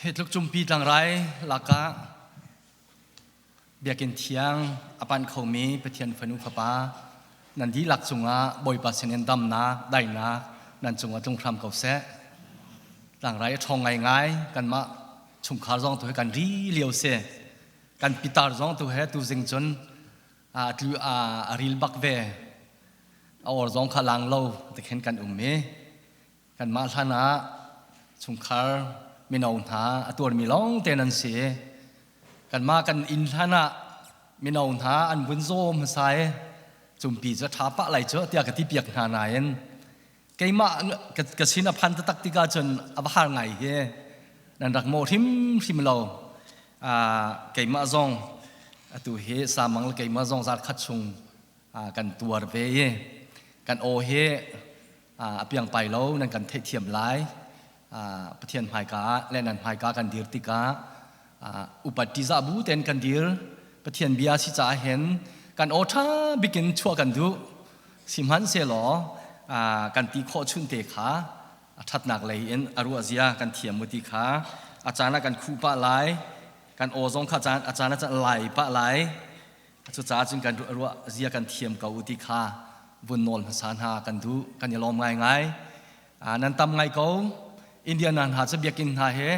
Hi tluk cumpi tlangrai lakah Biakinn thiang a panh khomi Pathian fanu fapa nan dihlak cungah Bawipa sinin damnak, daihnak nan cungah tlung hram ko seh. Tlangrai a ṭhawng ngaingai kanmah chungkhar zong tu hi kan ri lio si. Kan pitar zong tu he tuzing cun a tlu a ril bak ve. A or zong kha lang lo tikhin kan um i Kanmah hlan ah chungkhar mino hna a tuarmi lawng te nan si. Kanmah kan inn hlan ah mino hna an vun zaw hmasa i cumpi cu a ṭha pah lai cu tiah ka ti piak hna nain keimah ka sin a phan taktak tikah cun a va har ngai hi nan rak mawh hrimhrim lo. Keimah zong atu hi samang le keimah zong zarkhat chung kan tuar ve i kan aw hi a piangpai lo nan kan theihthiam lai. Pathian hmaika ah le nan hmaika kan dir tikah upat ṭihzah bu tein kan dir. Pathian bia si caah hin kan aw ṭha bikin chuah kan duh. Sihmanhsehlaw kan ti khawh chun te kha a ṭhatnak lei in a ruah zia kan thiam mu ti kha a caan ah kan khuh pah lai, kan aw zong kha a caan ah lai pah lai. Cucaah cun kan ruah zia kan thiam ko u ti kha vun nawl hmasa hna kan duh. Kan i lawm ngaingai. Nan tam ngai ko. Indiana hna cu biakinn hna he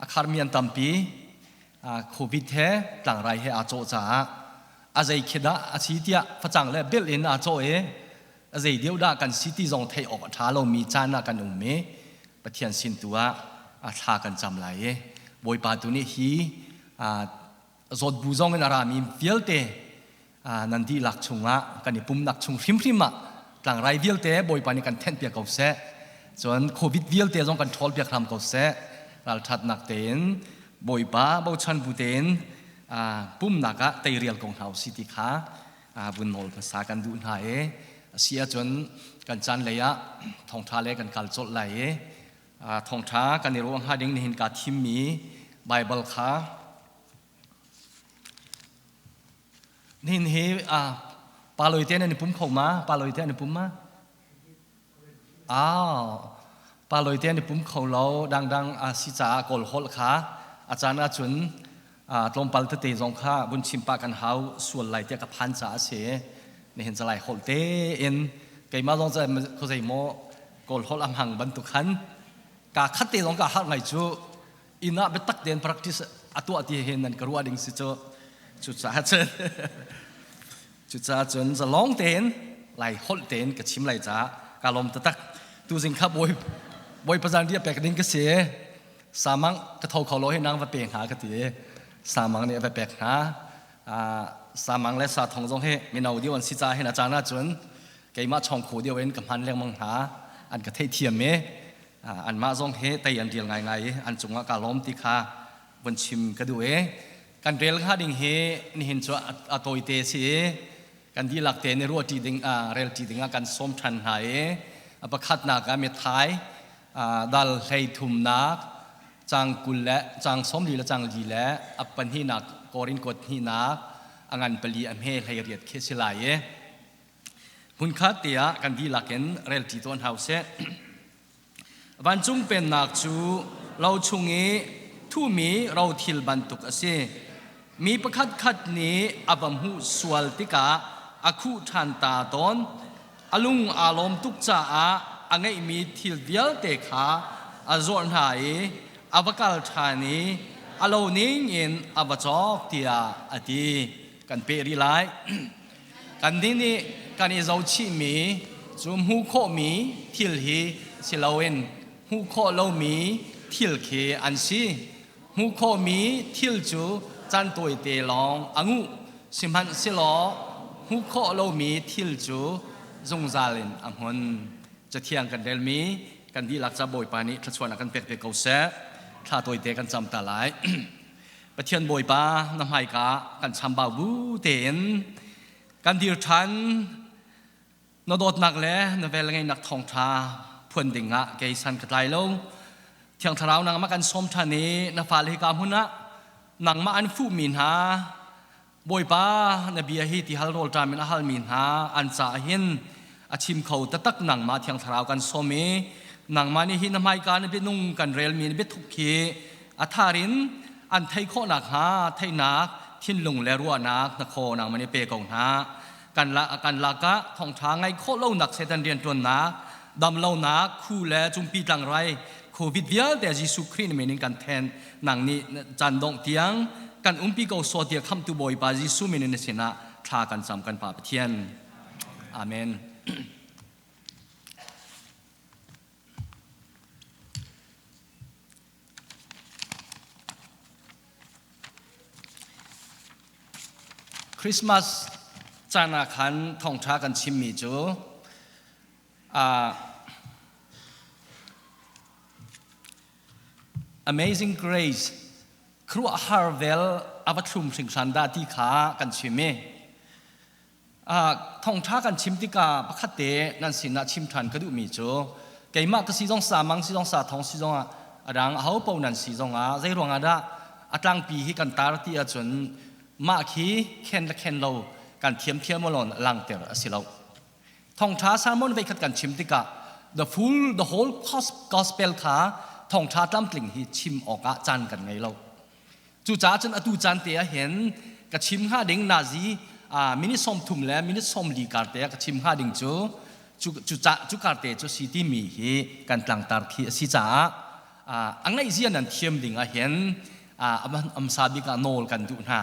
a kharmi an tampi. Covid he tlangrai he aa cawh caah a zei khi dah a si tiah facang le belh in aa cawh i a zei deuh dah kan si ti zong theih awk a ṭha lomi caan ah kan um i Pathian sin tu ah thla kan cam lai i Bawipa tu nih hi Zawt bu zong in a rami vialte nan dihlak chungah kan i pumnak chung hrimhrim ah tlangrai vialte Bawipa nih kan thenhpiak ko seh. Cun COVID vialte zong kan ṭhawlpiak hram ko seh. Ralṭhatnak tein Bawipa bochan bu tein pumnak ah teirial ko hna usih ti kha vun nawl hmasa kan duh hna i a si ahcun kan caan lei ah thawngṭha le kan kal colh lai i thawngṭha kan i ruah hnga ding nihin kaa thimmi Baibal kha Nihin hi pa loi te nan i pum kho ma? Pa loi te an i pum ma? Ah, pa loi te an i pum kho lo. Dangdang a si caah kawl holh kha a caan ahcun tlawmpal tete zong kha vun chim pah kan hau sual lai tiah ka phan caah a si. Nihin calai holh tein keimah zong khuazei maw kawl holh a hmang bantuk khan ka khat te zong ka harh ngai cu. Inn ah biatak tein practice a tuah ti hin nan ka ruah ding si cu. Cucaah cun cucaah cun zalong tein lai holh tein ka chim lai caah ka lawm taktak. Tuzing kha bawi bawi pazan ria pek ding ka si. Samang ka tho kho lo hi nang va pe hna ka ti. Samang nih a va pek hna. Samang le sa thong zong hi mino deuh an si caah hin a caan ahcun keimah chawng kho deuh in ka hman lengmang hna. An ka theihthiam i Anmah zong hi tei an rial ngaingai i an cungah kaa lawm ti kha vun chim ka duh i kan rel hnga ding hi nihin cu a tawite si i kan dihlak tein i ruahṭi ding relṭi ding ah kan sawm ṭhan hna i a pakhatnak ah mithai dal hlei thumnak cang 20 le cang 40 le cang li le a pahnihnak Korin kuat hnihnak a ngan pali a hme 18 khi si lai i Hmunkhat te ah kan dihlak in relṭi tawn hau seh. Vancung Pennak cu lo chung i thuhmi rothil bantuk a si. Mi pakhatkhat nih a va hmuh sual tikah a khuh ṭhan ta tawn. A lung aa lawm tuk caah a ngeihmi thil vialte kha a zuarh hna i a va kal ṭhan i a lo ning in a va cawk tiah a ti. Kan peh rih lai. Kannih nih kan i zohchihmi cu hmuh khawhmi thil hi si loin hmuh khawh lomi thil khi an si. Hmuh khawhmi thil cu caan tawite lawng a nguh, sihmanhsehlaw hmuh khawh lomi thil cu zungzal in a hmun. Cathiang kan relmi kan dihlak ca Bawipa nih thluachuahnak kan pek ve ko seh. Thla tawite kan cam ta lai. Pathian Bawipa na hmaika kan chambau bu tein kan dir ṭhan. Na dawtnak le na velngeihnak thawngṭha phuan ding ah kei san ka tlai lo. Thiang Thlarau nangmah kan sawm ṭhan i na fale hika hmun ah nangmah an fuhmi hna Bawipa na bia hi tihal rawlṭam in a halmi hna an caah hin a chim kho taktak nangmah Thiang Thlarau kan sawm i nangmah nih hi na hmaika na bianung kan relmi na biathuk hi. A thar in an theih khawh nakhnga theihnak thinlung le ruahnak hnakhaw nangmah nih pe ko hna. Kan la kan lakah thawngṭha ngaih khawh lonak Satan rianṭuannak, damlonak, khu le cungpi tlangrai, COVID vialte Jesuh Khrih na min in kan then. Nang nih caan dongh tiang kan umpi ko sawh tiah khamhtu Bawipa Jesuh min in na sinah thla kan cam kan Pa Pathian. Amen. Christmas caan ah khan thawngṭha kan chimmi cu Amazing Grace khuaruahhar vel a va thlum hringhran dah ti kha kan chim i Thawngṭha kan chim tikah pakhat te nan sinah chim ṭhan ka duhmi cu keimah ka si zong sa mang si zong sa thong si zongah a dang aho paoh nan si zongah zei ruangah dah a tlangpi hi kan tar ti ahcun mah khi khen le khen lo kan thiam thiam lawn langter a si lo. Thawngṭha sermon veikhat kan chim tikah the full the whole gospel kha thawngṭha tlamtling hi chim awkah caan kan ngei lo. Cucaah cun atu caan te ah hin ka chim hnga ding nazi minute 30 le minute 40 kar te ah ka chim hnga ding cu cu cu kar te cu si timi hi kan tlangtar khi a si caah a ngaihzia nan thiam ding ah hin amsa bik ah nawl kan duh hna.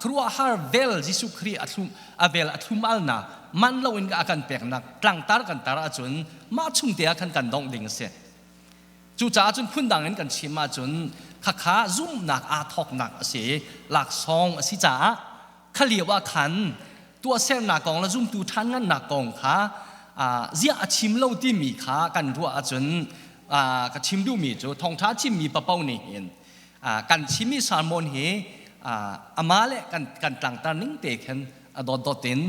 Khuaruahhar vel Jesuh Khrih a thlum a vel a thlum alnak man loin a kan peknak tlangtar kan tar ahcun mah chung te ah khan kan dongh ding a si. Cucaah cun phundang in kan chim ahcun khakha zumhnak aa thawknak a si i laksawng a si caah kha lio ah khan tuahsernak kong le zumtu ṭhan ngannak kong kha ziah a chim lo timi kha kan ruah ahcun ka chim duhmi cu thawngṭha chimmi papo nih hin kan chimmi sermon hi amah le kan kan tlangtar ning te khan a dawtdawt in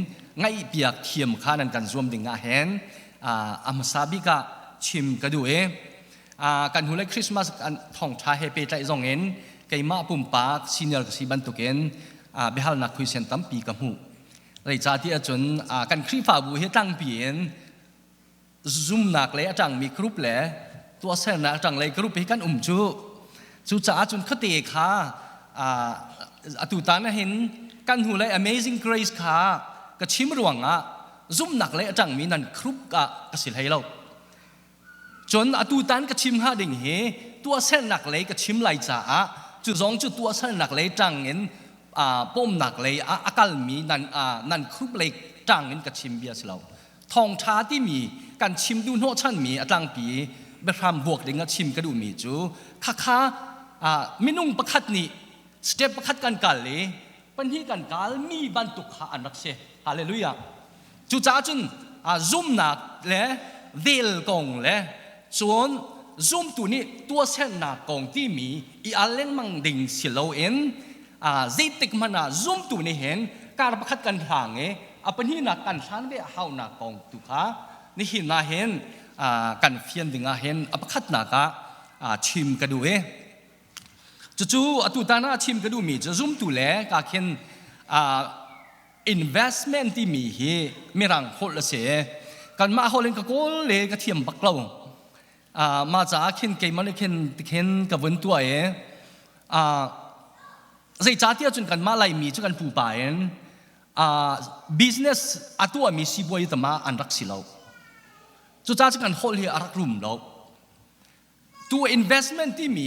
ngaihpiak thiam kha nan kan zuam ding ah hin a hmasa bik ah chim ka duh i kan hnulei Christmas kan thawngṭha he pehtlaih zong in keimah pumpak senior ka si bantukin biahalnak khuisen tampi ka hmuh. Zeicahtiah cun kan Khrihfabu hi tlangpi in zumnak le a ṭangmi group le tuahsernak a ṭanglei group hi kan um cu. Cucaah cun khuate kha atu tan ah hin kan hnulei Amazing Grace kha ka chim ruangah zumhnak le a ṭangmi nan group ah ka si hlei lo. Cun atu tan ka chim hnga ding hi tuahsernak lei ka chim lai caah cu zong cu tuahsernak lei ṭang in pawmnak lei ah a kalmi nan nan group lei ṭang in ka chim bia si lo. Thawngṭha timi kan chim duh hnawhchanmi a tlangpi biahram buak ding a chim ka duhmi cu khakha minung pakhat nih step pakhat kan kal i pahnih kan kal mi bantuk kha an rak si. Hallelujah. Cucaah cun zumnak le vel kong le cun zumtu nih tuahsernak kong timi i al lengmang ding si loin zeitik hmanh ah zumtu nih hin kar pakhat kan hlang i a pahnihnak kan hlan ve a haunak kong tu kha nihin ah hin kan fian ding ah hin a pakhatnak ah chim ka duh i cucu atu tan ah chim ka duhmi cu zumtu le ka khin investment timi hi mirang holh a si kanmah holh in ka kawl le ka thiam bak lo mah caah khin keimah nih khin khin ka vun tuah i zeicahtiah cun kanmah Laimi cu kan pupa in business a tuahmi sibuai tama an rak si lo cucaah cu kan holh hi a rak rum lo tu investment timi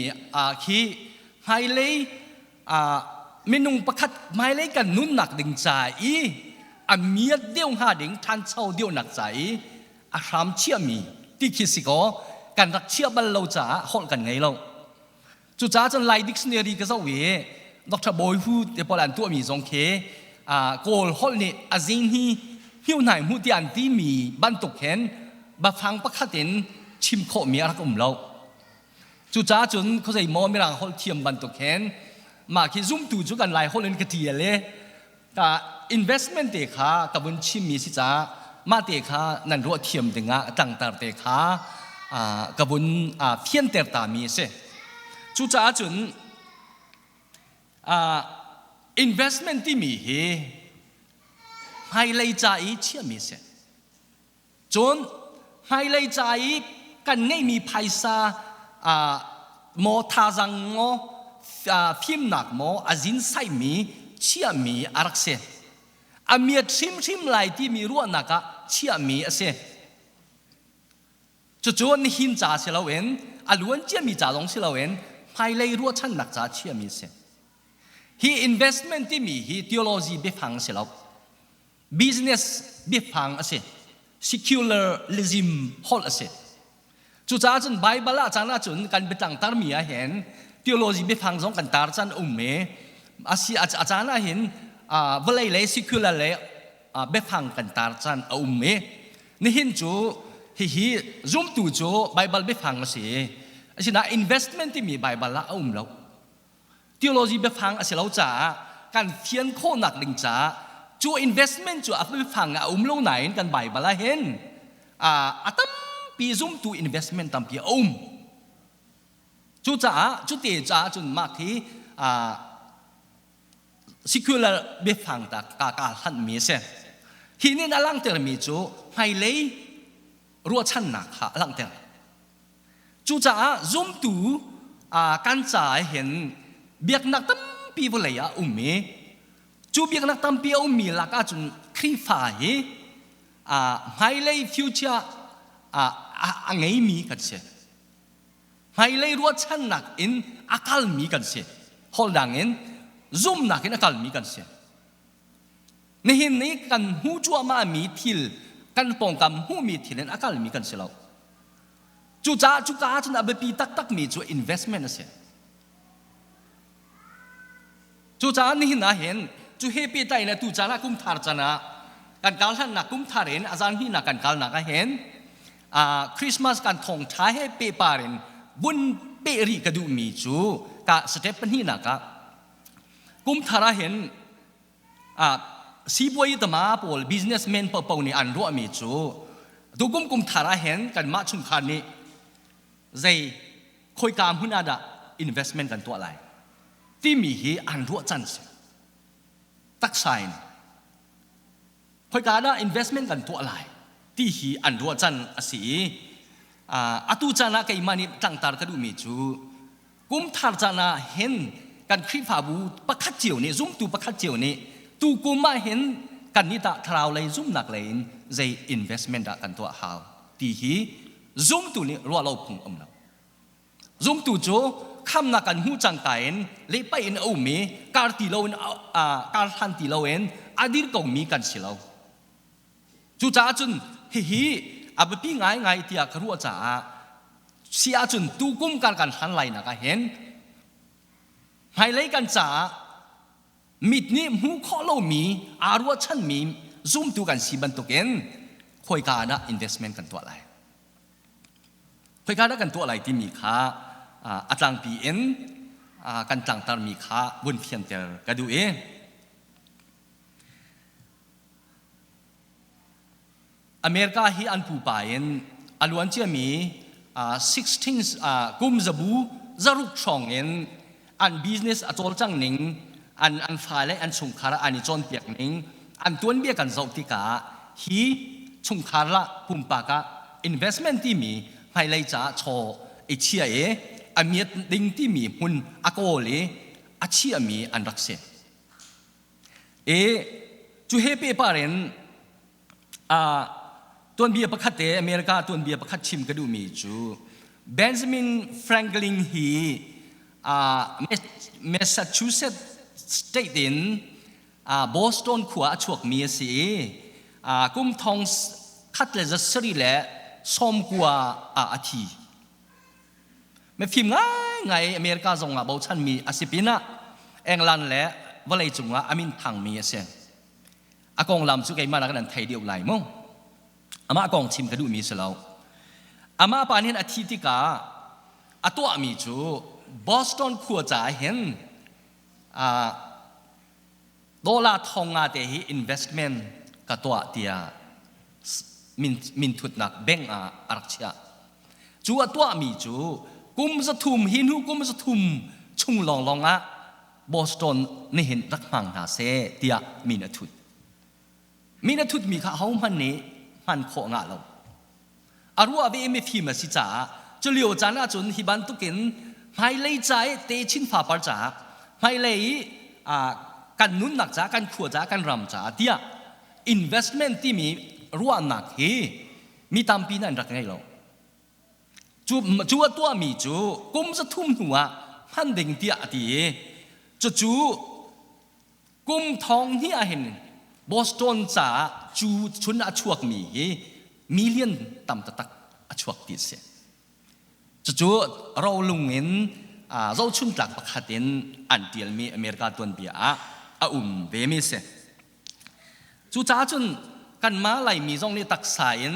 khi hmailei minung pakhat hmailei kan nunnak ding ca i a miat deuh hnga ding ṭhancho deuhnak ca i a hram chiahmi ti khi si kaw kan rak chiah bal lo caah holh kan ngei lo Cucaah cun Lai dictionary ka zoh i Dr. Bawi Hu te pawl an tuahmi zong khi Kawl holh nih a zing hi hniu hnai hmuh tiah an timi bantuk hin bafang pakhat in chim khawhmi a rak um lo. Cucaah cun khuazei maw Mirang holh thiam bantuk hin mah khi zumtu cu kan Lai holh in ka ṭial i ka investment te kha ka vun chimmi si caah mah te kha nan ruah thiam dingah tlangtar te kha ka vun fianter ta mi a si. Cucaah cun investment timi hi hmailei ca i chiahmi a si. Cun hmailei ca i kan ngeihmi phaisa. Maw thazang maw fimnak maw a zin saimi chiahmi a rak si. A miat hrimhrim lai timi ruahnak ah chiahmi a si. Cucu nihin ca si loin a luan ciami ca zong si loin hmailei ruahchannak ca chiahmi a si. Hi investment timi hi theology biafang si lo. Business biafang a si. Secularism holh a si. Cucaah cun Baibal ah caan ahcun kan biatlang tarmi ah hin theology biafang zong kan tar caan um i a si a caan ah hin vawlei le secular le biafang kan tar caan a um i nihin cu hihi zumtu cu Baibal biafang a si. Asinain investment timi Baibal ah a um lo. Theology biafang a si lo caah kan fian khawhnak ding caah cu investment cu a biafang ah a um lo nain kan Baibal ah hin a tampi zumtu investment tampi a um. Cucaah cute caah cun mah khi secular biafang ta ka ka hlanhmi a si. Hi nih a langhtermi cu hmailei ruahchannak kha a langhter. Cucaah zumtu kan caah hin biaknak tampi vawlei ah um i cu biaknak tampi a ummi lak ahcun Khrihfa hi hmailei future a ngeimi kan si. Hmailei ruahchannak in a kalmi kan si. Holh dang in zumnak in a kalmi kan si. Nihin ni kan hmuh cuahmahmi thil, kan pawngkam hmuhmi thil in a kalmi kan si lo. Cucaah cuka ahcun a biapi taktakmi cu investment a si. Cucaah nihin ah hin cu he pehtlai in atu caan ah kum thar can ah kan kal hlannak kum thar in a zan hnihnak kan kalnak ah hin Christmas kan thawngṭha he pehpar in vun peh rih ka duhmi cu ka step pahnihnak ah kum thar ah hin sipuai tama pawl businessman paohpaoh nih an ruahmi cu tukum kum thar ah hin kanmah chungkhar nih zei khoika hmun ah dah investment kan tuah lai timi hi an ruah can si taksa in khoika dah investment kan tuah lai ti hi an ruah can a si i atu caan ah keimah nih tlangtar ka duhmi cu Kum thar caan ah hin kan Khrihfabu pakhat cio nih zumtu pakhat cio nih tu kum ah hin kan nih tah thlarau lei zumnak lei in zei investment dah kan tuah hau ti hi zumtu nih ruah lo phung um lo. Zumtu cu khamnak kan hmuh cangka in lehpaih in a um i kar ti lo in kar hlan ti lo in a dir komi kan si lo. Cucaah cun hihi a biapi ngaingai tiah ka ruah caah si ahcun tukum kar kan hlan lai nak ah hin hmailei kan caah mit nih hmuh khawh lomi aa ruahchanmi zumtu kan si bantukin khoika ah investment kan tuah lai khoika dah kan tuah lai timi kha a tlangpi in kan tlangtarmi kha vun fianter ka duh i America hi an pupa in a luan ciami 16 kum zabu zaruk hrawng in an business a cawlcang ning an an fale an chungkhar an i cawnpiak ning an tuanbia kan zoh tikah hi chungkhar la pumpak ah investment timi hmailei caah chaw i chia i a miat ding timi hmun a kawl i a chiami an rak si. I cu he pehpar in tuanbia pakhat te America tuanbia pakhat chim ka duhmi cu Benjamin Franklin hi Massachusetts state in Boston khua a chuakmi a si i kum thong khat le za sarih le sawmkua ah a thi. Mifim ngaingai America zong ah bochanmi a si pinah England le vawlei cungah a min thangmi a si. A konglam cu keimah nak nan thei deuh lai mu. Amah kong chim ka duhmi si lo. Amah pa nih a thi tikah a tuahmi cu Boston khua caah hin dollar thong nga te hi investment ka tuah tiah minthutnak bank ah a rak chiah. Cu a tuahmi cu kum 300 hi hnu kum 300 chung lawnglawng ah Boston nihin rak hmang hna seh tiah min a thut. Min a thutmi kha ahohmanh nih hman khawh ngah lo. A ruah ve i mifim a si caah culio caan ahcun hi bantukin Hmailei ca i techin fapar caah, hmailei i kan nunnak caah, kan khua caah, kan ram caah tiah investment timi ruahnak hi mi tampi nih an rak ngei lo. Cu, cu a tuahmi cu kum 300 hnu ah hman ding tiah a ti i cucu kum thong hnih ah hin Boston caah cu chun a chuakmi hi million tam taktak a chuak ti a si. Cucu rolung in zohchuntlak pakhat in an ṭialmi America tuanbia ah a um vemi a si. Cucaah cun kanmah Laimi zong nih taksa in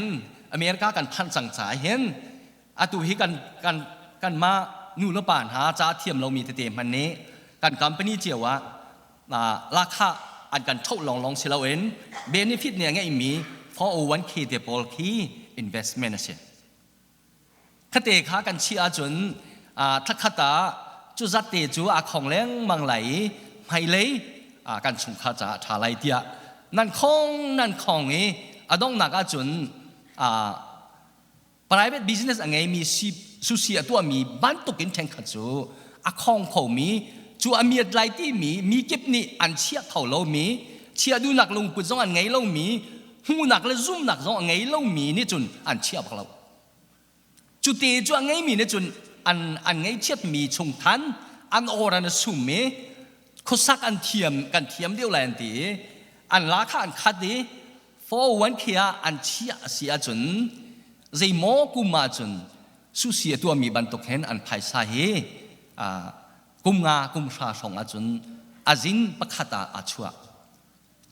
America kan phanh cang caah hin atu hi kan kan kanmah nu le pa hna ca thiam lomi tete hmanh nih kan company cio ah lahkhah an kan ṭhoh lawnglawng si loin benefit nih a ngeihmi 401k te pawl khi investment a si. Khate kha kan chiah ahcun thlakhat ah cu zat te cu aa khong lengmang lai i hmailei kan chungkhar caah a ṭha lai tiah nan khong nan khong i a donghnak ahcun private business a ngeimi sushi a tuahmi bantukin ṭhenkhat cu a khong khomi cu a miat lai timi mi kip nih an chiah kho lomi chiah duhnak lungput zong an ngei lomi hmuhnak le zumnak zong a ngei lomi nih cun an chiah bak lo. Cu te cu a ngeimi nih cun an an ngeihchiatmi chungthan an or an sum i khuasak an thiam kan thiam deuh lai an ti i an la kha an khat i 401k ah an chiah a si ahcun zeimaw kum ahcun susi a tuahmi bantuk hin an phaisa hi kum nga kum hra hrawng ahcun azing pakhat ah aa chuah.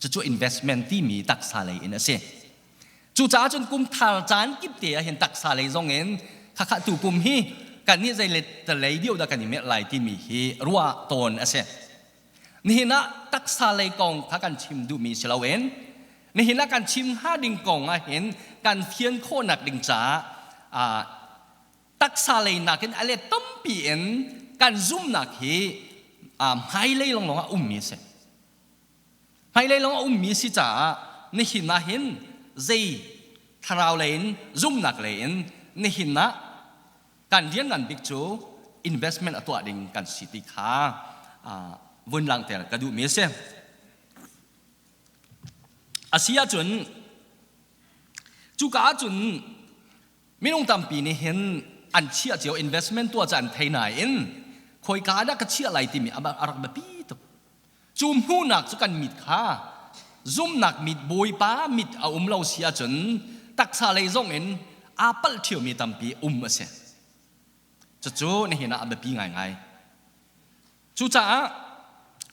Cucu investment timi taksa lei in a si. Cucaah cun kum thar caan kip te ah hin taksa lei zong in khakha tu kum hi kan nih zei le lei deuh dah kan i merh lai timi hi ruah tawn a si. Nihin ah taksa lei kong kha kan chim duhmi si loin nihin ah kan chim hnga ding kong ah hin kan fian khawhnak ding caah taksa lei nakin a let tampi in kan zumnak hi hmailei lawnglawng ah ummi a si. Hmailei lawng a ummi si caah nihin ah hin zei thlarau lei in zumnak lei in nihin ah kan rian ngan bik cu investment a tuah ding kan si ti kha vun langhter ka duhmi a si. A si ahcun cuka ahcun minung tampi nih hin an chiah cio investment tuah cu an thei nain khawika dah ka chiah lai timi a rak biapi tuk. Cu hmuhnak cu kan mit kha zumhnak mit Bawipa mit a um lo si ahcun taksa lei zong in aa palh ṭhiomi tampi um a si. Cucu nihin ah a biapi ngaingai. Cucaah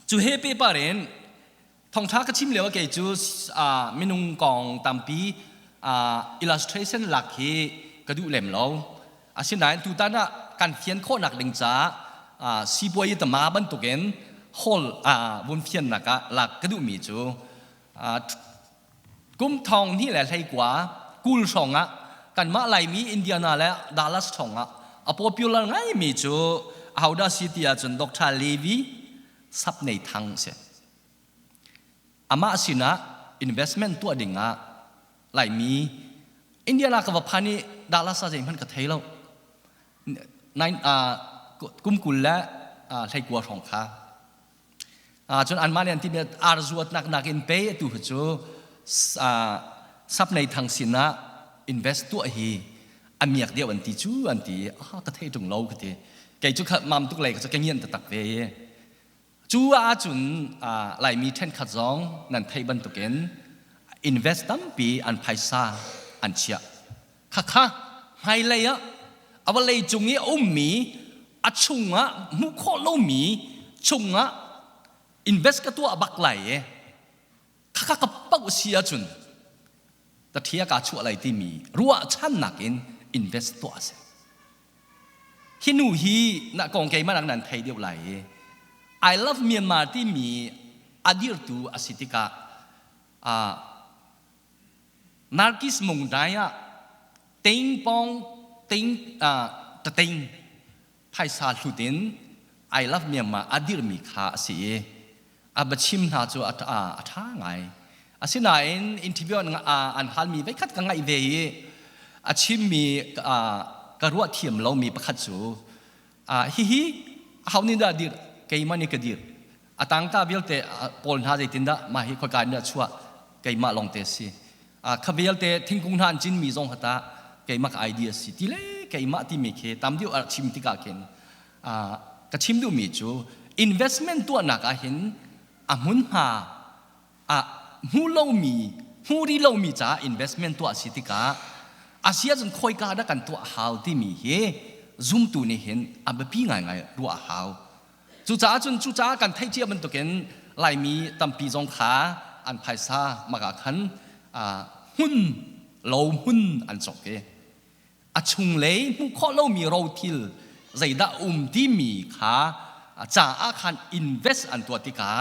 cu he pehpar in thawngṭha ka chim lio ah kei cu minung kong tampi illustration lak hi ka duh lem lo. Asinain tutan ah kan fian khawhnak ding caah sipuai tama bantukin hall vun fiannak ah lak ka duhmi cu kum thong hnih le hleikua kul hrawng ah kanmah Laimi Indiana le Dallas hrawng ah a popular ngaimi cu ahodah si ti ahcun Dr. Levi Sapnei Thang si. Amah sinah investment tuah ding ah Laimi Indiana ka va phan i Dallas ah zeihmanh ka thei lo. Nine, kum 20 le 19 hrawng kha. Cun anmah nih an timi ar zuatnak nakin pe atu hi cu sapnei thang sinah invest tuah hi a miak deuh an ti cu an ti ah ka thei ṭung lo ka ti. Kei cu kha mam tuk lei ka cu ka ngian taktak ve i Cu ahcun Laimi ṭhenkhat zong nan theih bantukin invest tampi an phaisa an chiah. Khakha hmailei ah a vawlei cung i a ummi a chungah hmuh khawh lomi chungah invest ka tuah bak lai i khakha ka pauh si ahcun ka ṭhia kaa chuah lai timi ruahchannak in invest tuah a si. Hi nu hi na kong keimah nak nan thei deuh lai i I love Myanmar timi a dirtu a si tikah Narkis Mungdai ah ting pong ting tating phaisa hlut in I love Myanmar a dirmi kha a si i a biachim hna cu a ṭha ngai. Asinain interview an halmi veikhat ka ngaih ve i a chimmi ka ruah thiam lomi pakhat cu. Hihi aho nih dah dir? Keimah nih ka dir. A tangka vialte pawl hna zeitindah mah hi khoika in dah chuah? Keimah lawngte si. Kha vialte thingkung hna an cinmi zong hata keimah ka idea si ti le keimah timi khi tam deuh a chim tikah khin ka chim duhmi cu investment tuahnak ah hin a hmunhma ah hmu lomi hmu rih lomi caah investment tuah si tikah a si ahcun khawika dah kan tuah hau timi hi zumtu nih hin a biapi ngaingai ruah a hau. Cucaah cun cucaah kan theih cia bantukin Laimi tampi zong kha an phaisa mak ah khan hmun lo hmun an cawk i a chunglei hmuh khawh lomi rothil zeidah um timi kha caah khan invest an tuah tikah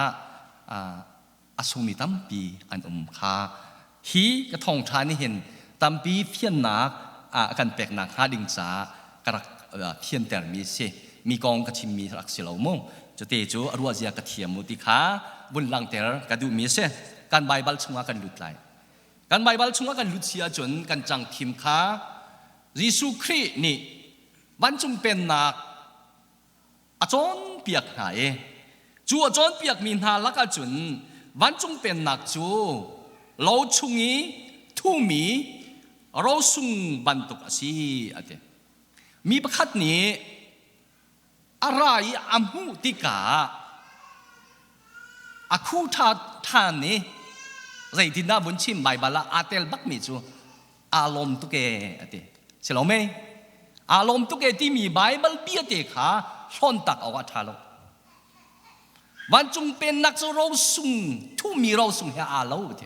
a sungmi tampi an um kha hi ka thawngṭha nih hin tampi fiannak a kan peknak hnga ding caah ka rak fiantermi a si. Mi kong ka chimmi rak si lo mu. Cute cu a ruahzia ka thiam mu ti kha vun langhter ka duhmi a si. Kan Baibal chungah kan lut lai. Kan Baibal chungah kan lut si ahcun kan cang thim kha Jesuh Khrih nih vancung pennak a cawnpiak hna i cu a cawnpiakmi hna lakah cun vancung pennak cu lo chung i thumi rosung bantuk a si a ti. Mi pakhat nih a ra i a hmuh tikah a khu ṭha ṭhan i zeitindah vun chim Baibal ah aa tel bakmi cu aa lawm tuk ee a ti. Si lo mei? Aa lawm tuk ee timi Baibal bia te kha hlawntak awk a ṭha lo. Vancung pennak cu rosung thuhmi rosung he aa lo ti.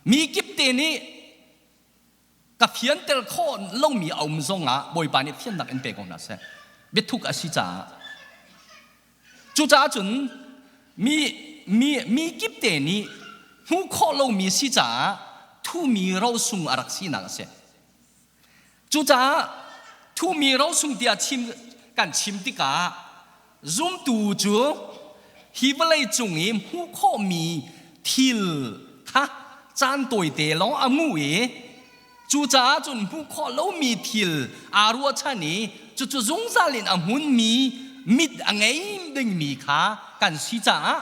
Mi kip te nih ka fianter khawh lomi a um zongah Bawipa nih fiannak in pe ko hna seh. Biathuk a si caah. Cucaah cun mi, mi, mi kip te nih hmuh khawh lomi si caah thumi rosung a rak sinak a si. Cucaah thumi rosung tiah chim, kan chim tikah zumtu cu hi vawlei cung i hmuh khawhmi thil kha caan tawite lawng a ngu i cucaah cun hmuh khawh lomi thil aa ruahchan i cucu zungzal in a hmunmi mit a ngei dingmi kha kan si caah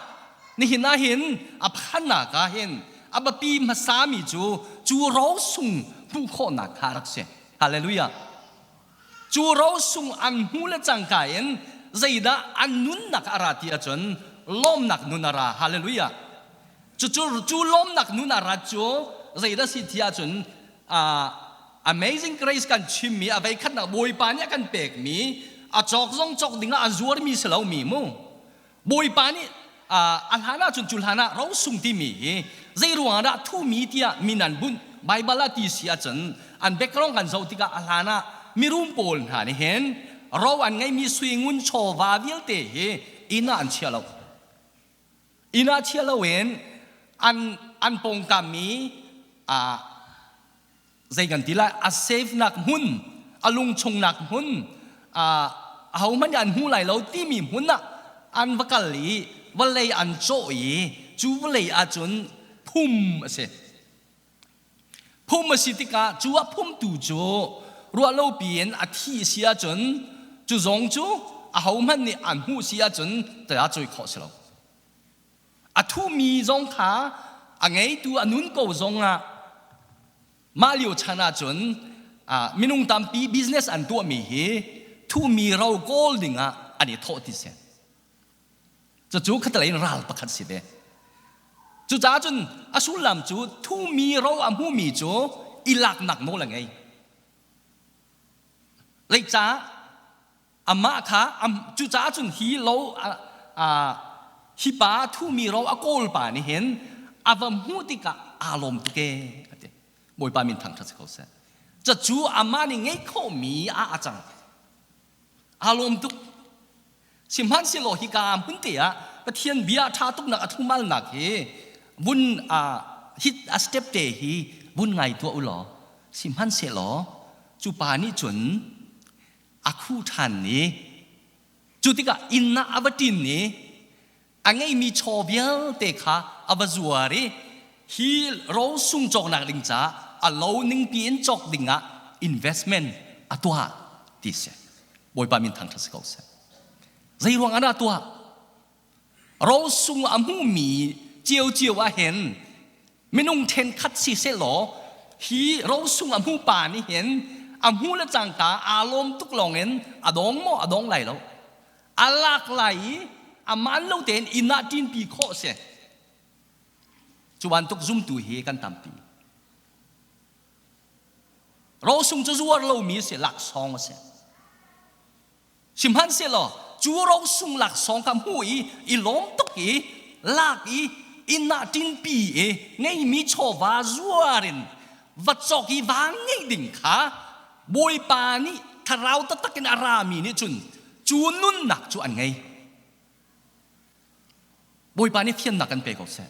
nihin ah hin a phannak ah hin a biapi hmasami cu cu rosung hmuh khawhnak kha a rak si. Hallelujah. Cu rosung an hmu le cangka in zeidah an nunnak a ra ti ahcun lawmnak nun a ra. Hallelujah. Cucu cu lawmnak nun a rat cu zeidah si ti ahcun Amazing Grace kan chimmi a veikhatnak Bawipa nih a kan pekmi a cawk zong cawk dingah a zuarmi si lomi mu. Bawipa nih a hlan ahcun cu hlan ah rosung timi hi zei ruangah dah thumi tiah min an bunh Baibal ah ti si ahcun an background kan zoh tikah a hlan ah mirum pawl hna nih hin ro an ngeimi sui ngun chawva vialte hi inn ah an chia lo. Inn ah chia loin an an pawngkam i zei kan ti lai a safe nak hmun a lungchung nak hmun ahohmanh nih an hmu lai lo timi hmun ah an va kal i vawlei an cawh i cu vawlei ahcun phum a si. Phum a si tikah cu a phumtu cu ruahlopi in a thi si ahcun cu zong cu ahohmanh nih an hmuh si ahcun taa cawi khawh si lo. A thumi zong kha a ngeitu a nun ko zongah mah lio chan ahcun minung tampi business an tuahmi hi thumi ro kawl dingah an i thawh ti si. Cucu khatalei in ral pakhat si ve. Cucaah cun a sullam cu thumi ro a hmumi cu i laknak nawl a ngei. Zeicah amah kha cucaah cun hi lo hi pa thumi ro a kawl pa nih hin a va hmuh tikah aa lawm tuk ee a ti. Bawipa min thangṭhat si ko seh. Cucu amah nih ngeih khawhmi ah a cang. Aa lawm tuk. Sihmanhsehlaw hika hmun te ah Pathian bia ṭha tuknak a thumalnak hi vun hi a step te hi vun ngai tuah u law sihmanhsehlaw cu pa nih cun a khu ṭhan i cu tikah inn ah a va ṭin i a ngeimi chaw vialte kha a va zuar i hi rosung cawknak ding caah a lo ningpi in cawk dingah investment a tuah ti si. Bawipa min thangṭhat si ko seh. Zei ruang ah dah tuah? Rosung a hmumi ciocio ah hin minung ṭhenkhat si sehlaw hi rosung a hmu pa nih hin a hmu le cangka aa lawm tuk lawngin a dong maw a dong lai lo. A lak lai i a man lo tein inn ah ṭinpi khawh si. Cu bantuk zumtu hi kan tampi. Rosung cu zuar lomi a si, laksawng a si. Sihmanhsehlaw cu rosung laksawng kha hmu i i lawm tuk i lak i inn ah ṭinpi i ngeimi chawva zuar in va cawk i va ngeih ding kha Bawipa nih thlarau taktak in a rami nih cun cu nunnak cu an ngei. Bawipa nih fiannak kan pe ko seh.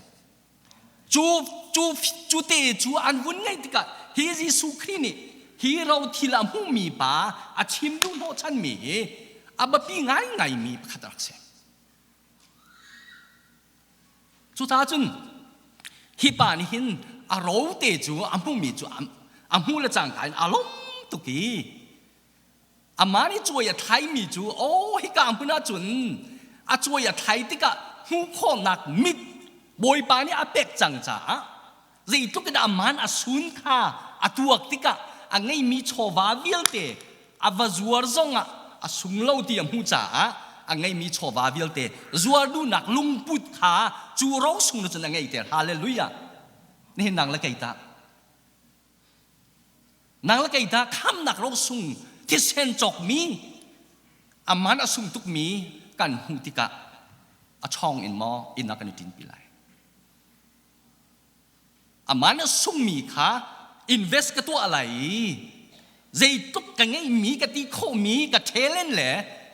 Cu, cu, cu te cu an vun ngeih tikah hi Jesuh Khrih nih hi rothil a hmumi pa a chim duh hnawhchanmi hi a biapi ngaingaimi pakhat a rak si. Cucaah cun hi pa nih hin a ro te cu a hmumi cu a hmuh le cangka in a lawm tuk i Amah nih cuai a thlaimi cu aw hika hmun ah cun a cuai a thlai tikah hmuh khawhnak mit Bawipa nih a pek cang caah zeitluk in a man a sun kha a tuak tikah a ngeimi chawva vialte a va zuar zongah a sung lo ti a hmuh caah a ngeimi chawva vialte zuar duhnak lungput kha cu rosung na cun a ngeihter. Hallelujah! Nihin nang le kei tah Nang le kei dah khamnak rosung thisen cawkmi a man a sung tukmi kan hmuh tikah a chawng in maw inn ah kan i ṭinpi lai. A man a sungmi kha invest ka tuah lai i zeitluk ka ngeihmi ka ti khawhmi ka talent le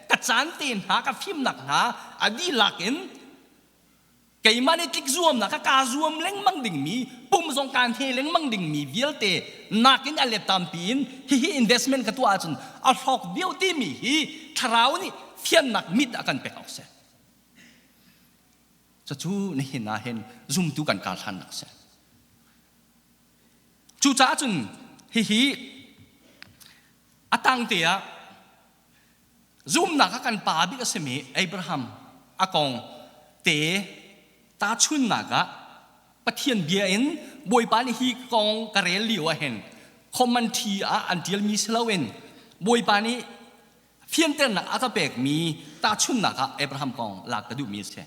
ka caan te hna ka fimnak hna a dihlak in Keimah nih tlik zuamnak ka kaa zuam lengmang dingmi, pum zong kaan he lengmang dingmi vialte nakin a let tampi in hihi investment ka tuah ahcun a hlawk deuh timi hi thlarau nih fiannak mit a kan pek awk si. Cucu nihin ah hin zumtu kan kar hlannak si. Cucaah cun hihi a tangte ah Zumhnak a kan pa bik a simi Abraham a kong te tahchunnak ah Pathian bia in Bawipa nih hi kong ka rel lio ah hin commentary ah an ṭialmi si loin Bawipa nih fianternak a ka pekmi tahchunnak ah Abraham kong lak ka duhmi a si.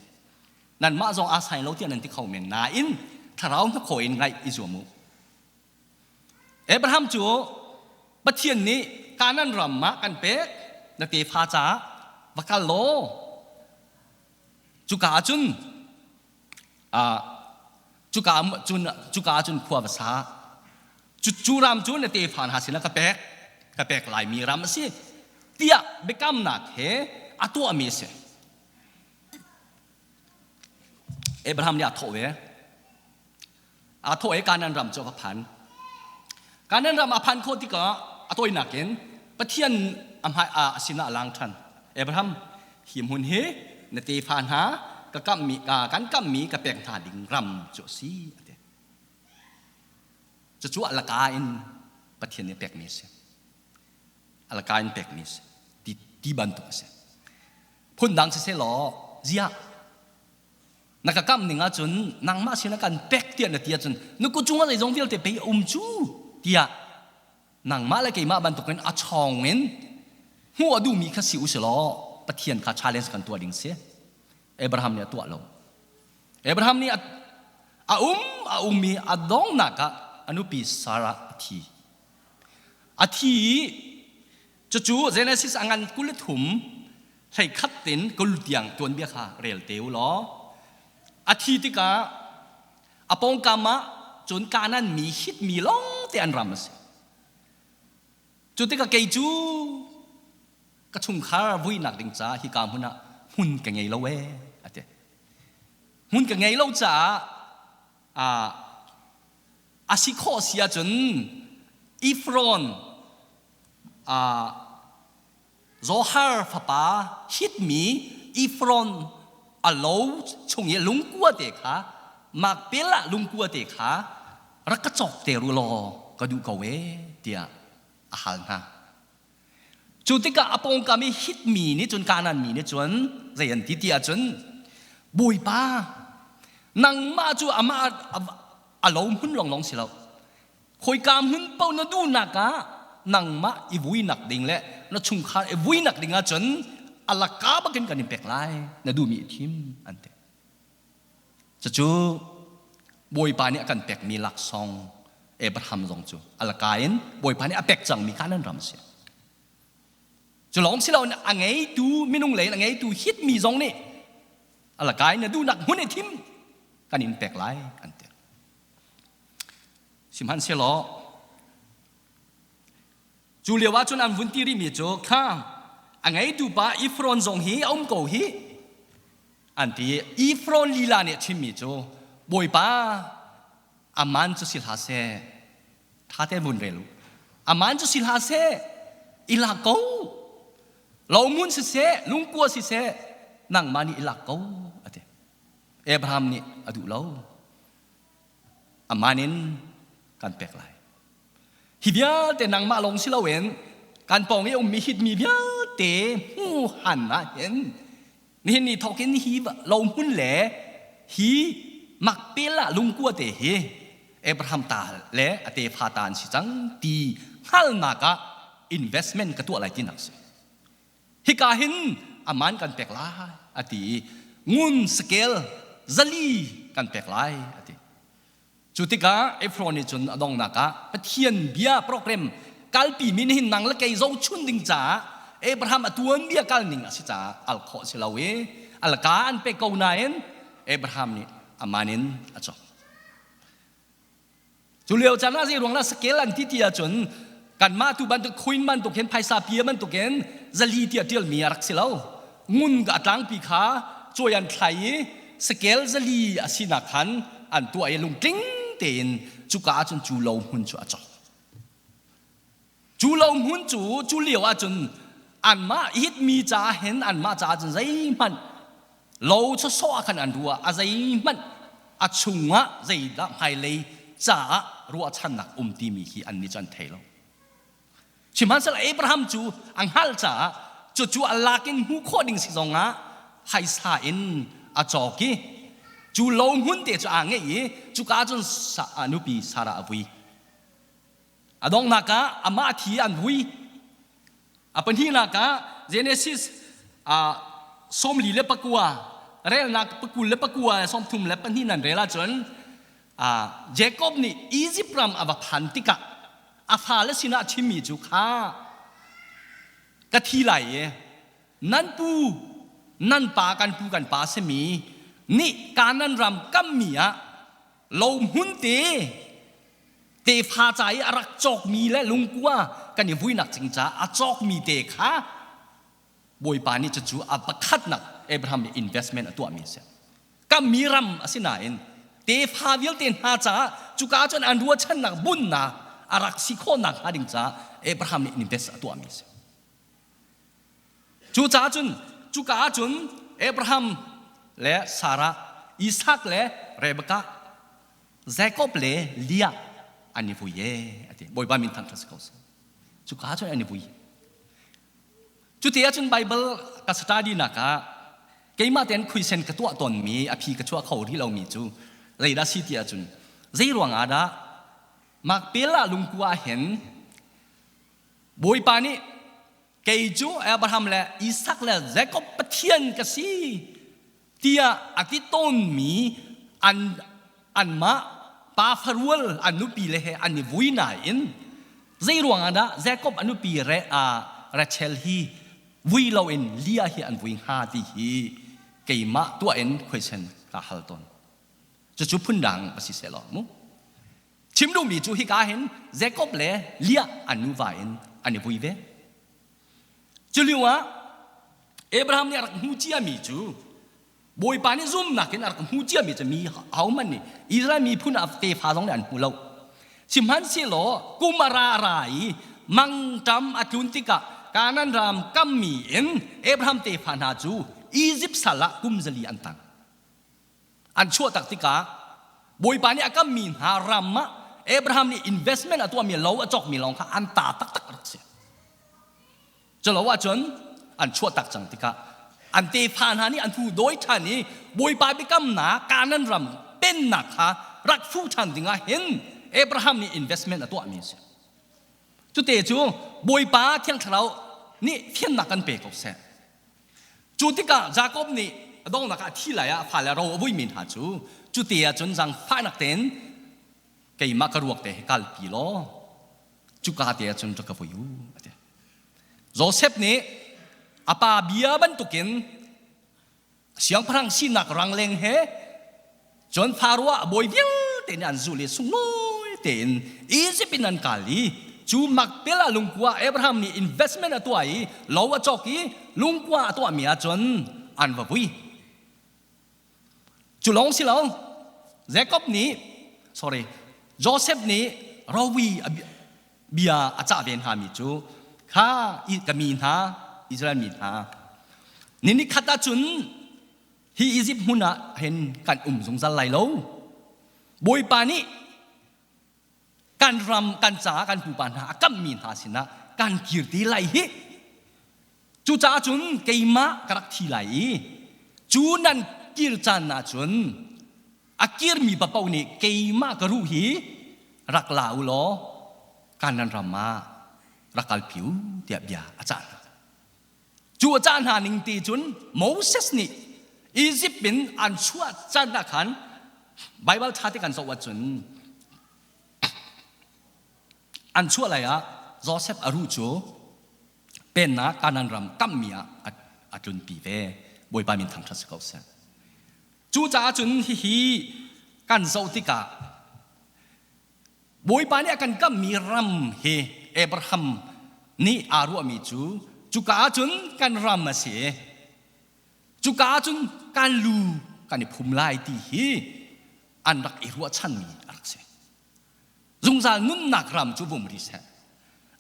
Nanmah zong aa sai lo tiah nan ti kho men nain thlarau hnakhaw in ngaih i zuam u. Abraham cu Pathian nih Kanaan ram ah kan pek na tefa caah va kal law cuka ah cun cuka cun cuka ah cun khua va sa cu ram cu na tefa hna sinah ka pek ka pek laimi ram a si tiah biakamnak he a tuahmi a si. Abraham nih a thawh ve. Aa thawh i Kanaan ram cu a va phan. Kanaan ram a phan khawh tikah a tawinak in Pathian a hmai a sinah a lang ṭhan. Abraham, hi hmun hi na tefa hna ka kamhmi kan kamhmi ka pek hna ding ram cu a si a ti. Cucu a laka in Pathian nih pekmi a si. A laka in pekmi a si. Ti, ti bantuk a si. Phundang siseh law ziah Na ka kamh ning ahcun nangmah sin ah kan pek tiah na ti ahcun na kut cungah zeizong vialte pei a um cu tiah nangmah le keimah bantukin a chawng in hmuh a duhmi kha si u si law Pathian kha challenge kan tuah ding si. Abraham nih a tuah lo. Abraham nih a um a um i a donghnak ah a nupi Sarah a thi. A thi i Cucu Genesis a ngan 23 hleikhat in 20 tiang tuanbia kha rel te u law a thi tikah a pawngkam ah cun Kanaan mi Hit mi lawng te an ram a si. Cu tikah kei cu ka chungkhar vuinak ding caah hika hmun ah hmun ka ngei lo ee a ti. Hmun ka ngei lo caah a si khawh si ahcun Ephron Zohar fapa Hitmi Ephron a lo chung i lungkua te kha Makpelah lungkua te kha rak ka cawk te ru law ka duh ko ee tiah a hal hna. Cu tikah a pawngkam i Hit mi nih cun Kanaan mi nih cun zei an ti ti ahcun Bawipa nangmah cu amah a lo hmun lawnglawng si lo khoika hmun paoh na duhnak ah nangmah i vuinak ding le na chungkhar i vuinak ding ahcun a laka bakin kan in pek lai na duhmi i thim an ti. Cucu Bawipa nih a kan pekmi laksawng Abraham zong cu a laka in Bawipa nih a pek cangmi Kanaan ram a si. Cu lawng si loin a ngeitu minung lei in a ngeitu Hit mi zong nih a laka in na duhnak hmun i thim kan in pek lai an ti. Sihmanhsehlaw cu lio ah cun an vun ti rihmi cu kha a ngeitu pa Ephron zong hi a um ko hi an ti. Ephron lila nih a chimmi cu Bawipa aman cu si hlah seh ṭha tein vun rel u aman cu si hlah seh i lak ko lohmun siseh lungkua siseh nangmah nih i lak ko a ti. Abraham nih a duh lo aman in kan pek lai hi vialte nangmah lawng si loin kan pawng i ummi hitmi vialte hmuhan ah hin nihin ni thawk in hi lo hmun le hi Makpelah lungkua te hi Abraham ta le a tefa ta an si cang ti hngalnak ah investment ka tuah lai tinak si. Hika hin aman kan pek lai a ti i ngun scale 400 kan pek lai a ti. Cu tikah Ephron nih cun a donghnak ah Pathian bia program kalpi mi nihin nang le kei zohchun ding caah Abraham a tuanbia kal ning a si caah al khawh si lo i alka an pek ko nain Abraham nih aman in a cawk. Cu lio caan ah zei ruang lah scale an ti ti ahcun kanmah tu bantuk coin bantuk hin phaisa pia bantukin 400 tiah ṭialmi a rak si lo. Ngun a tlangpi kha cawi an thlai i scale 400 a sinak khan an tuah i lungtling tein cuka ahcun cu lo hmun cu a cawk. Cu lo hmun cu cu lio ahcun anmah hitmi caah hin anmah caah cun zeihmanh lo sawsawh ah khan an ruah a zeihmanh a chungah zeidah hmailei caah ruahchannak um timi hi annih cu an thei lo. Sihmanhsehlaw Abraham cu a hngalh caah cucu a lak in hmuh khawh ding si zongah phaisa in a cawk i cu lo hmun te cu aa ngeih i cuka cun nupi Sarah a vui. A donghnak ah amah thi an vui. A pahnihnak ah Genesis 49 relnak 29 32 nan rel ahcun Jacob nih Egypt ram a va phan tikah a fale sinah a chimmi cu kha ka thi lai i nan pu nan pa kan pu kan pa simi nih Kanaan ram kammi ah lo hmun te tefa ca i a rak cawkmi le lungkua kan i vuinak cing caah a cawkmi te kha Bawipa nih cucu a pakhatnak Abraham nih investment a tuahmi a si. Kammi ram a si nain tefa vialte hna caah cuka cun an ruahchannak bunnak a rak si khawhnak hnga ding caah Abraham nih invest a tuahmi a si. Cucaah cun cuka ah cun Abraham le Sarah, Isak le Rebekah Jacob le Leah an i vui ee a ti. Bawipa min thangṭhat si ko seh. Cuka cun an i vui. Cuti ahcun Bible ka study nak ah keimah tein khuisen ka tuah tawnmi a phi ka chuah kho rih lomi cu zeidah si ti ahcun zei ruang ah dah Makpelah lungkua ah hin Bawipa nih kei cu Abraham le Isak le Jacob Pathian ka si tiah a ti tawnmi an anmah pa farual an nupi le he an i vui nain zei ruangah dah Jacob a nupi re a Rachel hi vui loin Leah hi an vui hnga ti hi keimah tuah in question ka hal tawn. Cucu phundang a si seh law mu. Chim duhmi cu hika hin Jacob le Leah an nuva in an i vui ve. Cu lio ah Abraham nih a rak hmu ciami cu Bawipa nih zumnak in a rak hmu ciami cu mi ahohmanh nih Israel miphun ah tefa zong nih an hmu lo. Sihmanhsehlaw kum a ra ra i mangṭam a tlun tikah Kanaan ram kammi in Abraham tefa hna cu Izipt sal ah kum 400 an tang. An chuah tak tikah Bawipa nih a kammi hna ram ah Abraham nih investment a tuahmi lo a cawkmi lawng kha an ta taktak a rak si. Culo ahcun an chuah tak cang tikah an tefa hna nih an hu dawi ṭhan i Bawipa biakamnak Kanaan ram pennak kha rak fuh ṭhan dingah hin Abraham nih investment a tuahmi a si. Cute cu Bawipa Thiang Thlarau nih fiannak kan pe ko seh. Cu tikah Jakob nih a donghnak ah a thi lai ah a fale ro a vuimi hna cu cute ahcun zaangfahnak tein keimah ka ruak te hi kalpi law cuka te ahcun rak ka vui u a ti. Josef nih a pa bia bantukin siangpahrang sinak rangleng he cun Faro ah bawi vialte nih an zulh i sunglawi tein Izipt in an kal i cu Makpelah lungkua Abraham nih investment a tuah i lo a cawk i lungkua a tuahmi ahcun an va vui. Cu lawng si lo, Jacob nih sorry Joseph nih rovi bia a cah ve hna mi cu kha ka mi hna Israel mi hna ni ni khat ahcun hi Izipt hmun ah hin kan um zungzal lai lo. Bawipa nih kan ram kan caah kan pupa hna a kamhmi hna sinah kan kir ti lai hi. Cucaah cun keimah ka rak thi lai i cu nan kir caan ah cun a kirmi paoh nih keimah ka ruh hi rak la u law Kanaan ram ah rak kalpi u tiah bia a cah hna. Cu a cah hna ning ti cun Moses nih Izipt in an chuah caan ah khan Baibal ṭha te kan zoh ahcun an chuah lai ah Joseph a ruh cu pennak Kanaan ram kammi ah a tlunpi ve. Bawipa min thangṭhat si ko seh. Cucaah cun hihi kan zoh tikah Bawipa nih a kan kammi ram hi Abraham nih aa ruahmi cu cuka ah cun kan ram a si. Cuka ah cun kan lu kan i phum lai ti hi an rak i ruahchanmi a rak si. Zungzal nunnak ram cu vum rih seh.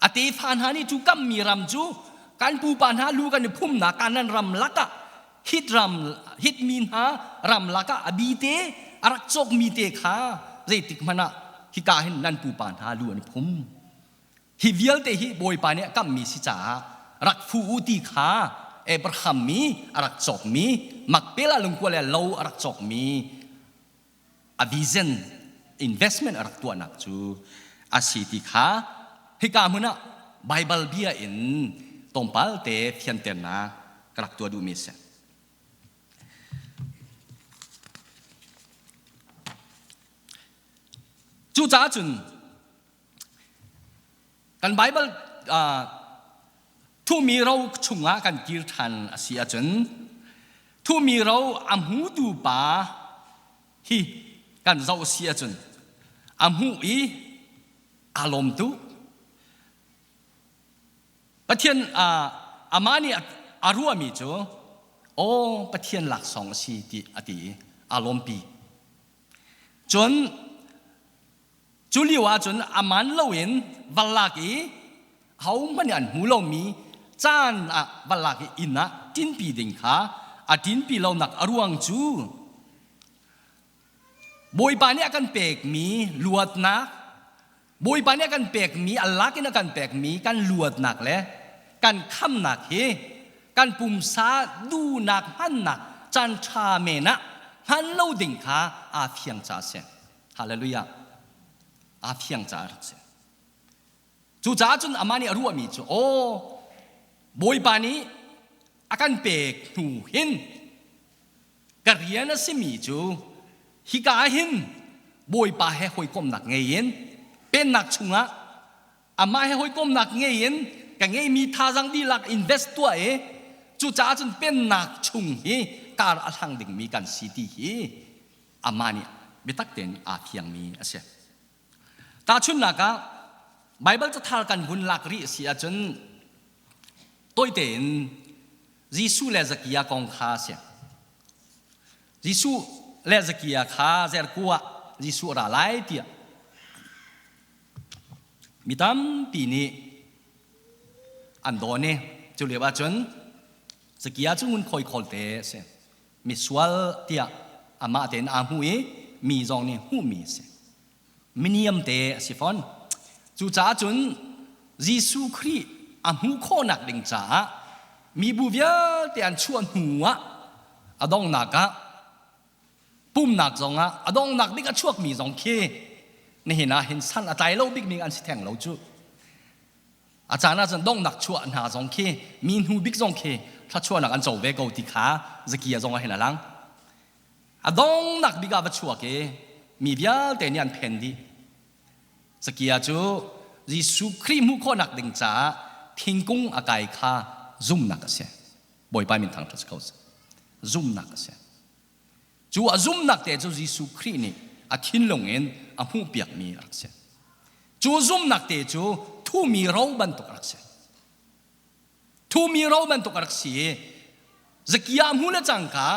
A tefa hna nih cu kammi ram cu kan pupa hna lu kan i phumnak Kanan ram lakah hit ram hitmi hna ram lakah a bi te a rak cawkmi te kha zeitik hmanh ah hika hin nan pupa hna lu an i phum. Hi vialte hi Bawipa nih a kammi si caah rak fu u ti kha Abraham mi a rak cawkmi Makpelah lungkua le lo a rak cawkmi a vision investment a rak tuahnak cu a si ti kha hika hmun ah Baibal bia in tlawmpal te fianternak ka rak tuah duhmi a si. Cucaah cun kan Baibal thuhmi ro chungah kan kir ṭhan a si ahcun thuhmi ro a hmutu pa hi kan zoh a si ahcun a hmuh i aa lawm tu Pathian amah nih a ruahmi cu aw Pathian laksawng a si ti a ti i aa lawmpi. Cun Cu lio ahcun a man loin va lak i hohmanh nih an hmu lomi caan ah va lak i inn ah ṭinpi ding kha a ṭinpi lonak a ruang cu Bawipa nih a kan pekmi luatnak, Bawipa nih a kan pekmi, a lak in a kan pekmi kan luatnak le kan khamnak hi kan pumsa duhnak hmannak caan ṭha men ah hman lo ding kha aa fiang caah a si. Hallelujah. Aa fiang caah rak si. Cucaah cun amah nih a ruahmi cu aw Bawipa nih a kan pek hnu hin ka rian a simi cu hika ah hin Bawipa he hawikomhnak ngei in pennak chungah amah he hawikomhnak ngei in ka ngeimi thazaang dihlak invest tuah i cucaah cun pennak chung hi kar a hlang dingmi kan si ti hi amah nih biatak tein aa fiangmi a si. Tahchunhnak ah Baibal cathar kan hun lak rih a si ahcun tawi tein Jesuh le Zakia kong kha a si. Jesuh le Zakia kha Jericho ah Jesuh a ra lai tiah mi tampi nih an dawn i cu lio ahcun Zakia cu ngunkhawi khawlte a si. Misual tiah amah tein aa hmu i mi zong nih hmuhmi a si. Miniam te a si fawn. Cucaah cun Jesuh Khrih A hmuh khawhnak ding caah mibu vialte an chuah hnu ah a donghnak ah pumnak zongah a donghnak bik a chuakmi zong khi nihin ah hin san a tlai lo bikmi an si theng lo cu. A caan ah cun donghnak chuah hna zong khi mi hnu bik zong khi thluachuahnak an co ve ko ti kha Zakia zong ah hin a lang. A donghnak bik ah va chuak i mi vialte nih an phen dih. Zakia cu Jesuh Khrih hmuh khawhnak ding caah thingkung a kai kha zumnak a si. Bawipa min thangṭhat si ko seh. Zumnak a si. Cu a zumnak te cu Jesuh Khrih nih a thinlung in a hmuhpiakmi a rak si. Cu zumnak te cu thumi ro bantuk a rak si. Thumi ro bantuk a rak si i Zakia hmu le cangka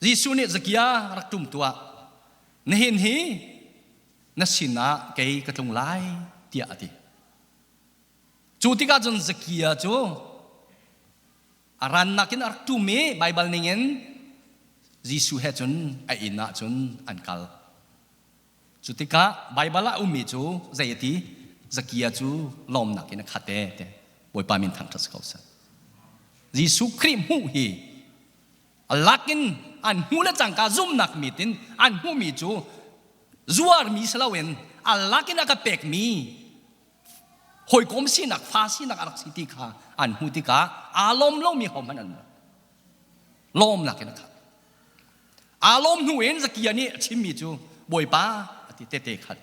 Jesuh nih Zakia rak ṭum tuah nihin hi na sinah kei ka tlung lai tiah a ti. Cu tikah cun Zakia cu a rannak in a rak ṭum i Baibal ningin Jesuh he cun a inn ah cun an kal. Cu tikah Baibal ah a ummi cu zei a ti? Zakia cu lawmnak in a khat e ti. Bawipa min thangṭhat si ko seh. Jesuh Khrih hmuh hi a lakin an hmuh le cangka zumnak mit in an hmuhmi cu zuarmi si loin a lakin a ka pekmi hawikom sinak fa sinak a rak si ti kha an hmuh tikah aa lawm lomi hohmanh an um lawmnak in a khat aa lawm hnu in Zakia nih a chimmi cu Bawipa a ti tete khat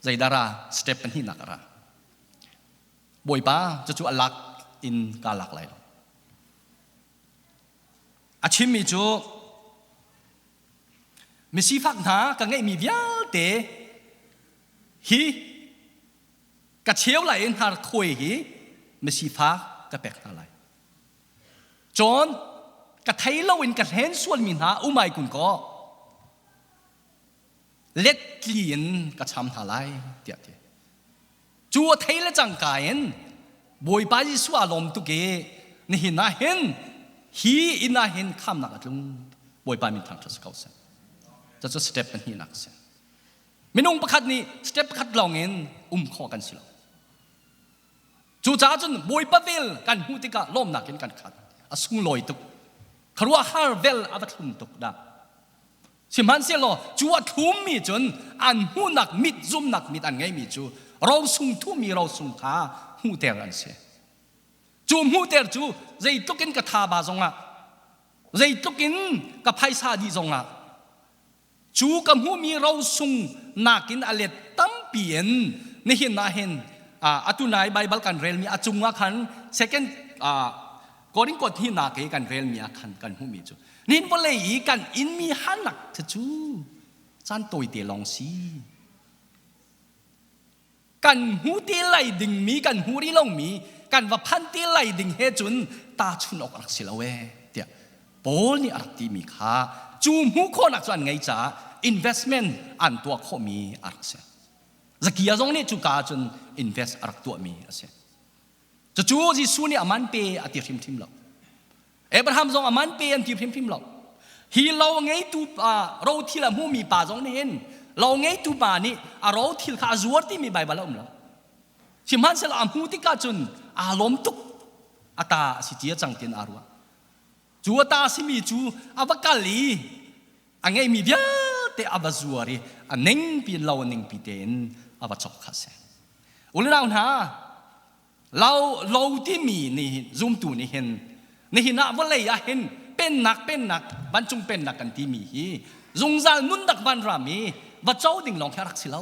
zeidah ra step pahnihnak a ra Bawipa cucu a lak in kaa lak lai lo a chimmi cu misifak hna ka ngeihmi vialte Hi ka cheu lai i hnarkhuai hi misifak ka pek hna lai. Cun ka thei loin ka hlen sualmi hna um ai kun kaw let tli in ka cham hna lai tiah ti. Cu a thei le cangka in Bawipa Jesuh aa lawm tuk i nihin ah hin hi inn ah hin khamnak a tlung Bawipa min thangṭhat si ko seh. Cucu step pahnihnak a si. Minung pakhat nih step pakhat lawng in um khawh kan si lo. Cucaah cun Bawipa vel kan hmuh tikah lawmnak in kan khat. A sunglawi tuk. Khuaruahhar vel a va thlum tuk dah. Sihmanhsehlaw cu a thlummi cun an hmuhnak mit zumnak mit an ngeimi cu rosung thumi rosung kha hmuhter an si. Cu hmuhter cu zeitluk in ka thaba zongah zeitluk in ka phaisa dih zongah Cu ka hmuhmi rosung nakin a let tampi in nihin ah hin atu nai Baibal kan relmi a cungah khan second Korin kot hi nak i kan relmi ah khan kan hmuhmi cu nihin vawlei i kan inmi hanak cu caan tawite lawng si. Kan hmu ti lai dingmi kan hmu rih lomi kan va phan ti lai ding he cun tahchun awk a rak si lo ee tiah Paul nih a rak timi kha cu hmuh khawhnak cu an ngei caah investment an tuah khawhmi a rak si. Zakia zong nih cuka ah cun invest a rak tuahmi a si. Cucu Jesuh nih a man pe a ti hrimhrim lo. Abraham zong a man pe an ti hrimhrim lo. Hi lo ngeitu pa ro thil a hmumi pa zong nih hin lo ngeitu pa nih a ro thil kha a zuar timi Baibal a um lo. Sihmanhsehlaw a hmu tikah cun aa lawm tuk. A ta a si cia cang tiin aa ruah. Cu a ta simi cu a va kal i a ngeihmi vialte a va zuar i a ningpi lo a ningpi tein a va chok kha a si. U le nau hna, Lo lo timi nih zumtu nih hin nihin ah vawlei ah hin pennak pennak vancung pennak kan timi hi zungzal nunnak vanram i va co ding lawng khi a rak si lo.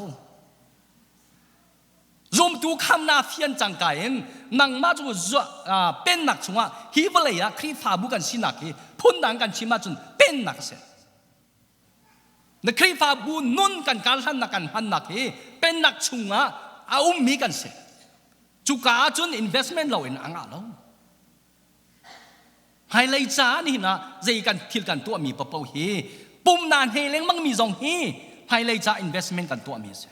Zumtu khamna fian cangka in nangmah cu pennak chungah hi vawlei ah Khrihfabu kan sinak hi phundang kan chim ahcun pennak a si. Na Khrihfabu nun kan karhlannak kan hmannak hi pennak chungah a ummi kan si. Cuka ahcun investment lo in a ngah lo. Hmailei ca nihin ah zei kan thil kan tuahmi paoh hi pumna hne lengmang mi zong hi hmailei ca investment kan tuahmi a si.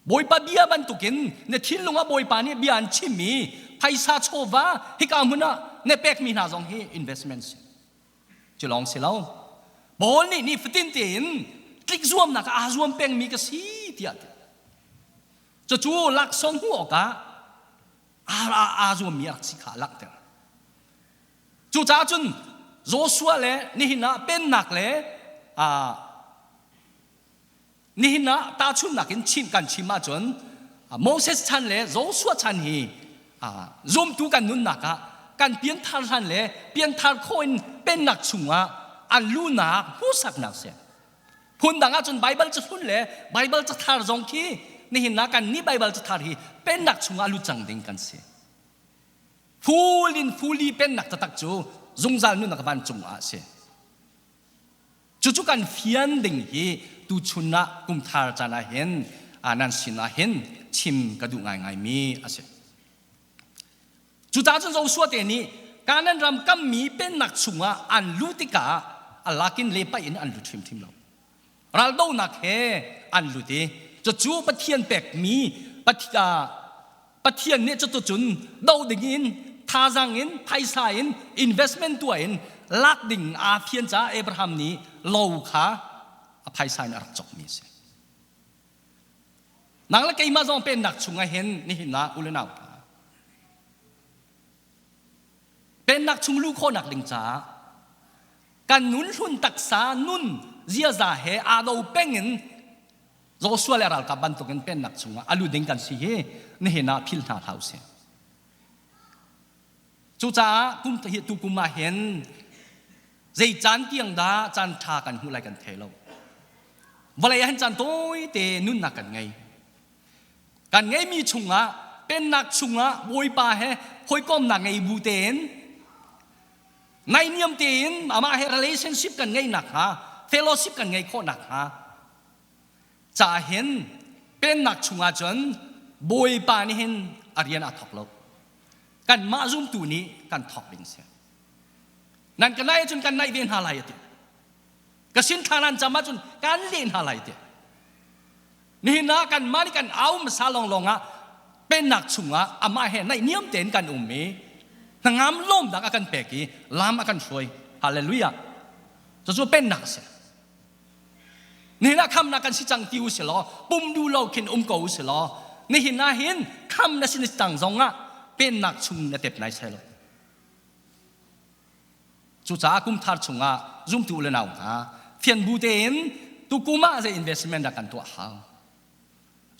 Bawipa bia bantukin na thinlung ah Bawipa nih bia an chim i phaisa chawva hika hmun ah na pekmi hna zong hi investment si. Cu lawng si lo. Paul nih nifatin tein tlik zuamnak ah aa zuam pengmi ka si tiah ti. Cucu laksawng hmuh awkah aa zuammi a rak si kha a langhter. Cucaah cun Joshua le nihin ah pennak le nihin ah tahchunhnak in chim kan chim ahcun Moses chan le Joshua chan hi zumtu kan nunnak ah kan pianthar hlan le pianthar khawh in pennak chungah an lunak hmuhsaknak si. Phundang ahcun Baibal cahlun le Baibal cathar zong khi nihin ah kan nih Baibal cathar hi pennak chungah lut cang ding kan si. Full in fully pennak taktak cu zungzal nunnak vancung ah a si. Cucu kan fian ding hi tuchun ah kumthar caan ah hin nan sin ah hin chim ka duh ngaingaimi a si. Cucaah cun Joshua te nih Kanaan ram kammi pennak chungah an luh tikah a lakin le paih in an lut hrimhrim lo. Raldonak he an lut i cucu Pathian pekmi Pathian nih cutucun do dingin thazang in phaisa in investment tuah in lak ding aa fian caah Abraham nih lo kha a phaisa in a rak cawkmi a si. Nang le keimah zong pennak chungah hin nihin ah u le nau hna pennak chung luh khawhnak ding caah kan nun hlun taksa nun ziaza he aa do peng in Joshua le ralkap bantukin pennak chungah a lut ding kan si hi nihin ah phil hna hlah usih. Cucaah kum hi tu kum ah hin zei caan tiang dah caan ṭha kan hmuh lai kan thei lo. Vawlei ah hin caan tawite nunnak kan ngei. Kan ngeimi chungah pennak chungah Bawipa he hawikomnak ngei bu tein naihniam tein amah he relationship kan ngeih nakhnga fellowship kan ngeih khawh nakhnga ca hin pennak chungah cun Bawipa nih hin a rian aa thawk lo. Kanmah zumtu nih kan thawk ding si. Nan ka naih ahcun kan naih ve hna lai a ti. Ka sin thla nan cam ahcun kan leh hna lai ti. Nihin ah kanmah nih kan au hmasa lawnglawng ah pennak chungah amah he naihniam tein kan um i hnangam lawmnak a kan pek i lam a kan hruai. Hallelujah. Cucu pennak a si. Nihin ah khamnak kan si cang ti u si law pum duh lo khin um ko u si law nihin ah hin kham na si cang zong ah pennak chung na tep nai sai lo. Cucaah kum thar chungah zumtu u le nau hna fian bu tein tukum ah zei investment dah kan tuah hau.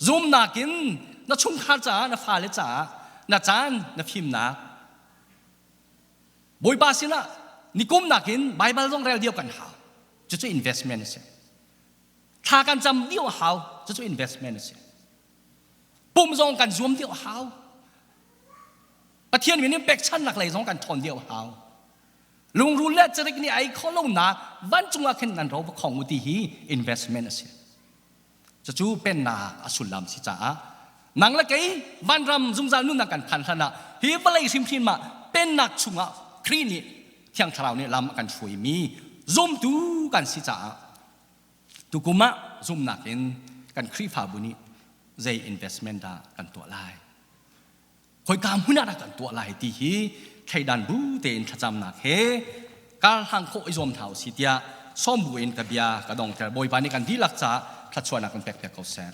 Zumnak in na chungkhar caah na fale caah na caan na fimnak Bawipa sinah nikum nakin Baibal zong rel dio kan hau. Cucu investment a si. Thla kan cam dio a hau. Cucu investment a si. Pum zong kan zuam dio a hau. Pathian min in pekchannak lei zong kan ṭhawn dio a hau. Lungrul le carik nih ai kho lo na vancung ah khin nan ro va khong u ti hi investment a si. Cucu pennak a sullam si caah nang le kei vanram zungzal nunnak kan phan hlan ah hi vawlei hrimhrim ah pennak chungah Khrih nih Thiang Thlarau nih lam a kan hruaimi zumtu kan si caah tukum ah zumnak in kan Khrihfabu nih zei investment dah kan tuah lai khoika hmun ah dah kan tuah lai ti hi thleidan bu tein thlacamnak he karhlang khawh i zuam hna usih tiah sawm bu in ka bia ka dongter. Bawipa nih kan dihlak caah thluachuahnak kan pek piak ko seh.